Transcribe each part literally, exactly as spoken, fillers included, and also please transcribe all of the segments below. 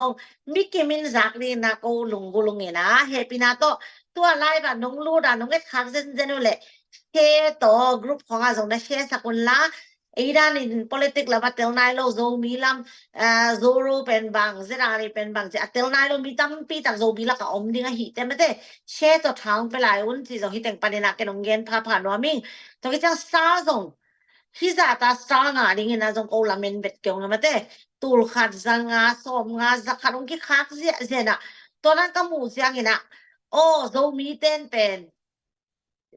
zong mi kimin zak ding na ko lunggulh ung ina, hehpihna tawh tua live ah nong lut a nong et khak zenzen uh leh share tawh group khawngah zong na share sak un la. Ei dan in politic lam a tel nai lo, Zomi lam, ah, Zoro pen bang, Zerari pen bang ci a tel nai lo mi tampi tak Zomi lakah om ding ahih teh mate, share tawh tha ung pe lai un ci zong hi teng panin ah ken ong gen phapha nuam ing. Tua kiciang star zong hih zah ta star ngah dingin ah zong ko lamen bet kei ung na mate, tul khat, za nga, sawm nga, za khat ong kikhak ziahziah na. Tua nan ka muh ciangin ah, aw, Zomi ten pen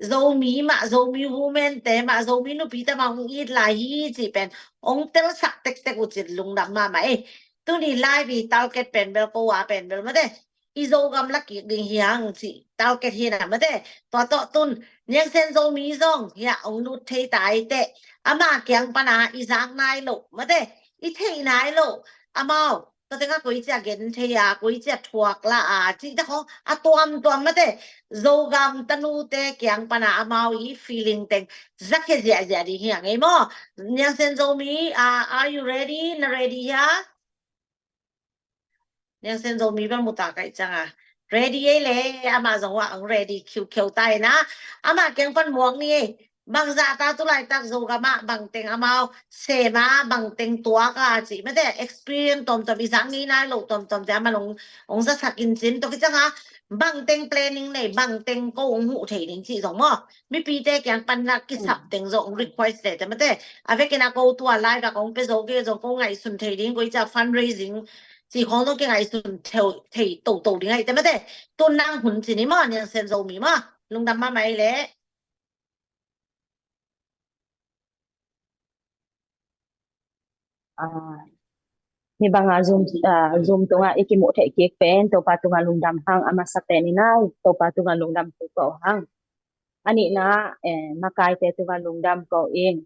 Zomi mah, Zomi women te mah, Zomi nupi te mah hong it lai hi cih pen hong telsak tektek uh cin lungdam mahmah ei. Tuni live i target pen bel ko a pen bel mate, i Zogam la kik ding hi hang cih target hi na mate. Tua tawh tun Niang Sen Zomi zong hiah hong lut thei ta ei teh, ama kiang pana i zak nai lo mate, i theih nai lo amau tua tengah koi cia gen thei a, koi cia thuak la a, cih te khong a tuamtuam mate, Zogam tanute kiang pana amau i feeling teng zakhia ziahziah ding hi a ngei maw? Niang Sen Zomi, ah, are you ready? Na ready hia? Niang Sen Zomi bel muta kaih cianga ready ei le, ama zong wa ang ready khiukheu tai na. Ama kiang pan muak ni ei. Bangzah ta tulaitak Zogam ah bangteng amau sem a, bangteng tuak a cih mate, experience tuamtuam, i zak ngei nai lo tuamtuam te aman ong, ong zasak in cin. Tua kicianga bangteng planning nei, bangteng ko ong huh thei ding cih zong maw, mipite kiang pan na kisap teng zong ong request te te mate. A vekin a ko tua live a kong pe zo ke zong ko ngaihsun thei ding, koi cia fundraising cih khong zong kingaihsun thei, thei toto ding ahi te mate. Tun nang hun cin i maw, Niang Sen Zomi maw. Lungdam mahmah ei le. Ah, ni banga Zoom, ah, Zoom tunga i kimuh theih kik pen Topa tunga lungdam hang, a masa pen i nai Topa tunga lungdam ko hang. A nihna, eh, makaite tunga lungdam ko ing.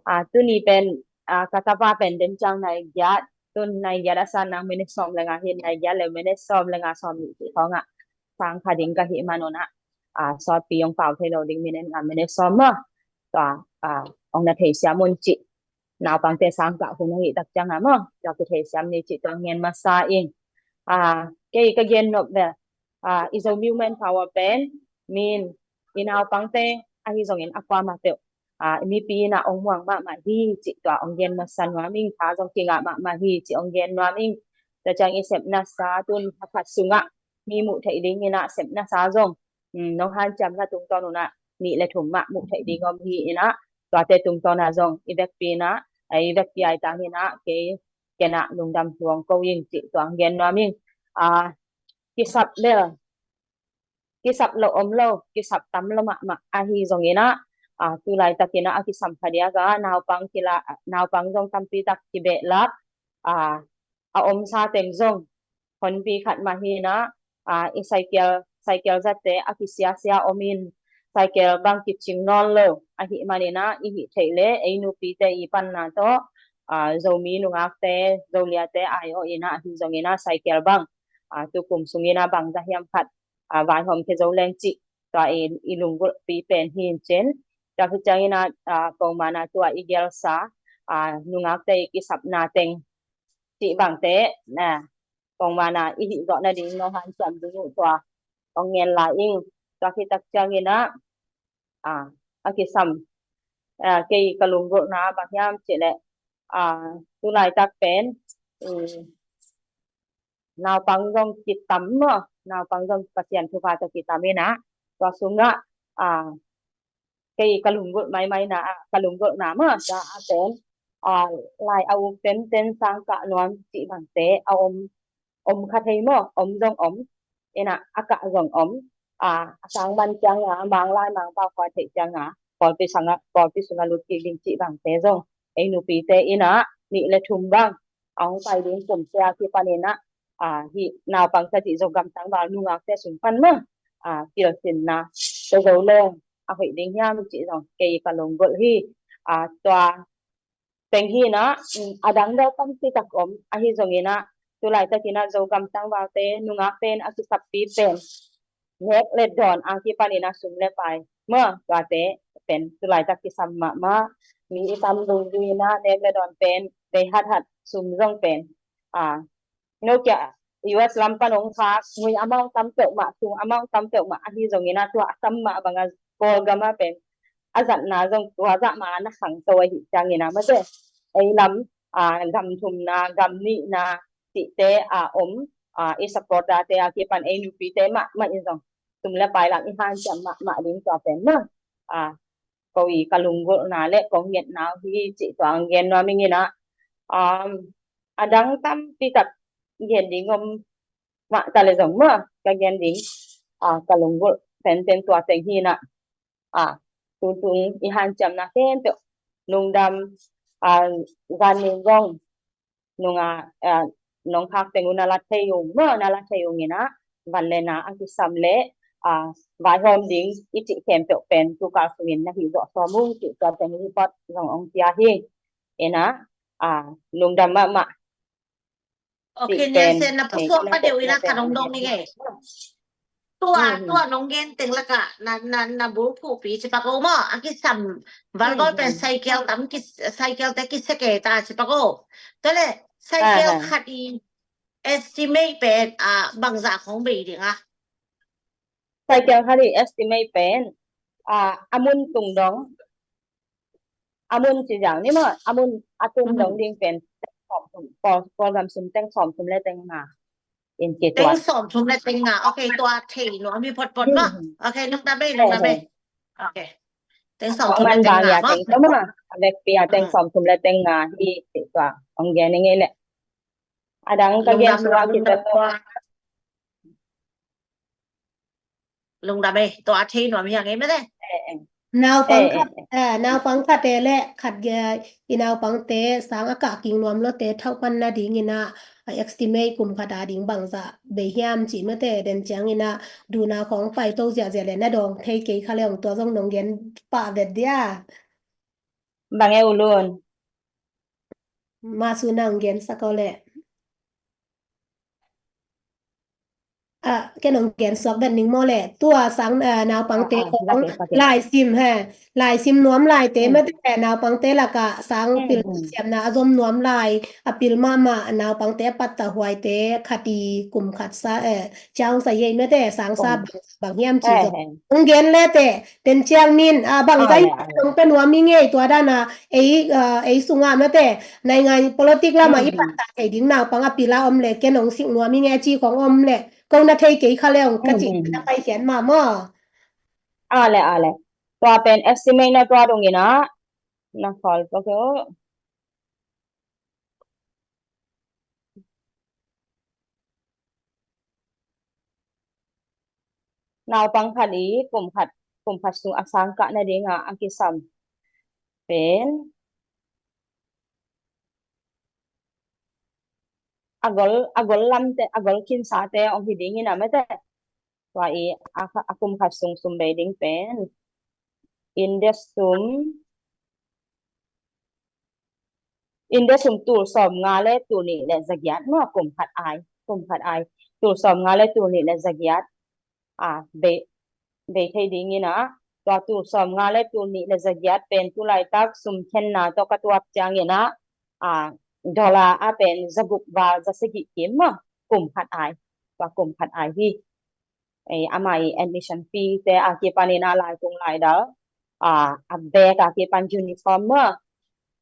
Ah, tuni pen, ah, ka tapa pen den ciang nai giat, tun nai giat a san nang minute sawm le nga hi, nai giat le minute sawm le nga, sawm nih cih khawngah sang kha ding ka hih manun ah, ah, sawtpi ong pau thei lo ding minute nga, minute sawm maw. Tua, ah, ong na theisiam un cih. Naupangte sang kah hun ong hih tak cianga maw, tua kitheisiam ni cih tua ngen masa ing. Ah, kei ka gen nop ve, ah, i Zomi Women Power pen min i naupangte ahi zongin a kuamah peuh, ah, i mipi in ah ong muang mahmah hi cih tua ong gen masa nuam ing. Tha zong kingah mahmah hi cih ong gen nuam ing. Tua ciang i sepna sa tun a khat sungah mi muh theih dingin ah sepna sa zong, mm, nong hanciamna tungtawn un ah nih le thum mah muh theih ding om hi in ah, tuate tungtawn ah zong i vekpi in ah, i vekpi ai tangin ah kei ken ah lungdam hong ko ing cih tua ong gen nuam ing. Ah, kisap bel kisap lo om lo, kisap tam lo mahmah ahi zongin ah, ah, tulaitakin ah a kisam phadiak ah naupang kila, naupang zong tampi tak kibehlap, ah, a omsa teng zong honpi khat mah hi in ah, ah, i cycle, cycle zatte a kisiasia om in, cycle bang kicing nawn lo ahih manin ah, i hih theih le ei nupite i panna tawh, ah, Zomi nungakte, Zoliate ai-awh in ah, ahi zongin ah cycle bang, ah, tukum sungin ah bangzah hiam khat, ah, vaihawm khia zo leng cih tua i, i lunggulhpi pen hi in cin. Tua hi ciangin ah, ah, pongmana tua i gelsa, ah, nungakte i kisapna teng cih bangte, na, pongmana i hih zawh nading nong hanciam ding uh tua ong ngen lai ing. Tua hi tak ciangin ah, ah, a kisam, ah, kei ka lunggulhna bang hiam cih leh, ah, tulaitak pen, um, naupang zong kitam maw, naupang zong Pasian thupha tawh kitam in ah, tua sungah, ah, kei ka lunggulh maimai na ah, ka lunggulhna maw, tua a pen, ah, lai a uk tenten sang kah nuam cih bangte a om, om kha thei maw, om zong om, in ah a kah zong om, ah, a sang man cianga, Manglai Mangpau khua theih cianga pawlpi sungah, pawlpi sungah lut kik ding cih bangte zong ei nupite in ah nih le thum bang a hong pai ding kum sia kipanin ah, ah, hih naupang ka cih zong gamtang val nungakte sung pan maw, ah, pilsinna ka zo leng a hoih ding hiam cih zong kei ka lunggulh hi. Ah, tua teng hi in ah, mm, a dang deuh tampi tak om, ahi zongin ah tulaitakin ah Zogam tangvalte nungakte in a kisappi pen nek le dawn a kipanin ah sum le pai maw, tuate pen tulaitak kisam mahmah. Mi i tam dungzui in ah nek le dawn pen bei hathat, sum zong pen, ah, no kia U S lam pan hong khak, ngui amount tam peuhmah, sum amount tam peuhmah ahi zongin ah, tua a tam mah bang a Kawlgam ah pen a zatna zong tua zah mah na khangto ahih ciangin ah, mate, ei lam, ah, gam thumna, gam nihna cihte a om, ah, i supporter te a kipan ei nupite mahmah in zong sum le pai lam i hanciam mahmah ding tua pen na, ah, ko i ka lunggulhna le kong ngetna uh hi cih tua hong gen nuam ing in ah, um, a dang tampi tak gen ding om mah ta le zong maw, ka gen ding, ah, ka lunggulh penpen tua teng hi in ah, ah, tutung i hanciamna khempeuh lungdam, ah, zan ning zong nunga, ah, nong khak teng uh na la thei ung maw, na la thei ung in ah, van le na a kisam le, ah, vaihawm ding i cih khempeuh pen tu kal sungin na hih zawh sawm ung cih tua teng report zong hong pia hi. In ah, ah, lungdam mahmah. Okay, cih pen, Nielsen, na pasuak pa deuh in ah ka dong dong ning ei. Tua, tua nong gen teng lakah na, na, na bulphuhpi ci pak o maw, a kisam valgol pen cycle tam ki, cycle te kisia kei ta ci pak o. Tua le cycle khat i estimate pen, ah, bangzah khong bei ding a? Cycle khat i estimate pen, ah, a mun tung dong, a mun ci ziau ni maw, a mun a tung dong ding pen teng sawm thum, Kawl, Kawlgam sum teng sawm thum le teng nga in kituat. Teng sawm thum le teng nga. Okay, tua thei nuam hi photphot maw. Okay, lungdam ei, lungdam ei. Okay. Teng sawm thum le teng nga maw. Teng sawm thum le teng nga. A vekpi a teng sawm thum le teng nga hi cih tua hong gen ning ei leh. A dang ka gen suak hi ta. Lungdam ei, tua a thei nuam hi a ngei mate. Naupang khat, eh, naupang khat te le khat ge, i naupangte sang a kah king nuam lote thauh pan nading in ah, a estimate kum khat a ding bangzah bei hiam ci mate, den ciangin ah duhna khong paito ziahziah le na dawng thei kei kha le hong tua zong nong gen pah vet dia. Bang e U Lun? Masu nang gen sak o le. Ah, ken hong gen suak vet ning maw le. Tua sang, ah, naupangte khong laisim he. Laisim nuam laite mate naupangte lakah sang pil siamna a zom nuam lai, a pil mahmah naupangte a pattah huaite khat i kum khat sa, eh, ciang sa yei mate sang sa bang, bang hiam ci zong. Hong gen le te, den ciang min, ah, bang zah hi zong pe nuam i ngei tua dan a, ei, ah, ei sungah mate, naingan politik lamah i pattah thei ding naupang a pil a om le, ken hong sik nuam i ngei a ci khong om le, ko na thei kei kha le hong ka ci na pai khian mah maw. A le, a le. Tua pen estimate na tua dong in ah, na khawl tua kei o. Naupang khat i kum khat, kum khat sung a sang kah nading a, a kisam pen a gol, a gol lamte, a gol kinsate hong hi ding in ah mate. Tua i a, a kum khat sung sum bei ding pen India sum, India sum tul sawm nga le tul nih le za giat maw, kum khat ai, kum khat ai, tul sawm nga le tul nih le za giat, a, bei, bei thei ding in ah, tua tul sawm nga le tul nih le za giat pen tu laitak sum khenna tawh ka tuak ciangin ah, a, dollar a pen za guk val za sagih kim maw, kum khat ai, tua kum khat ai hi. Ei, ama i admission fee te a kipan in ah laikung laidal, a, a bag a kipan uniform maw,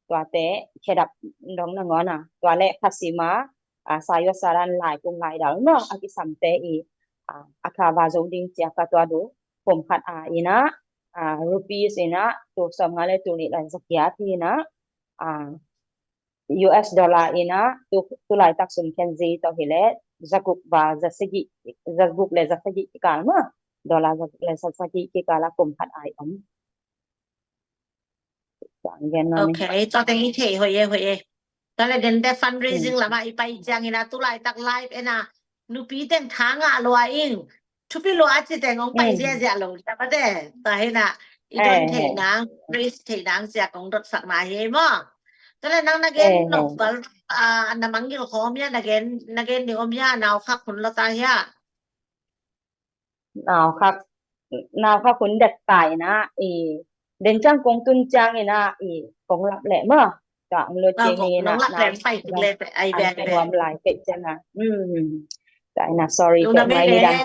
tuate khedap dong nangawn a, tua le khasima, a, sayo saran laikung laidal maw, a kisamte i, a, a khava zo ding cia ka tua du, kum khat a in ah, a, rupees in ah tul sawm nga le tul nih le za giat hi in ah, a, U S dollar in ah tu, tu laitak sum khen zi tawh hi le za guk va za sagih, za guk le za sagih kikal maw, dollar za guk le za sagih kikal a kum khat ai om. Okay, tua teng i thei hoih e, hoih e. Tua le dente fundraising lamah i pai ciangin ah tu laitak live en a nupi teng tha ngah lua ing, thupi lua a ci teng hong pai ziahziah lo ta mate. Tua hi in ah i don thei nang, raise thei nang cia kong dot sak na hi maw. Tua le nang na gen nop val, a, na mangngilh khawm hia, na gen, na gen ding om hia, nau khak hun lo ta hia? Nau khak, nau khak hun dek ta in ah, i, den ciang kong tun ciangin ah, i, kong lap leh maw. Tua ang lo ciang in ah, nau khak hun ai nuam lai kei ciang ah. Sorry, mai ni dam